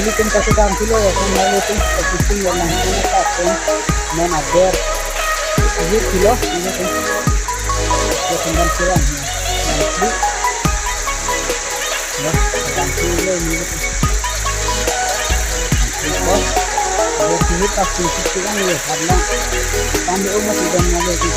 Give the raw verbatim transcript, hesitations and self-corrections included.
Ilitum kasedam thulo, ya, kan, mane ilitum, ilitum ya, nang, nang, tak, kan, non aber. Ilitum thulo, ilitum. Ya, kan, dan kurang, ya. Nang, klik. Ya, dan thulo, ilitum. Klik, ya. Ya, klik, pas, klik, klik, ya, karena kami umat sudah mengalir.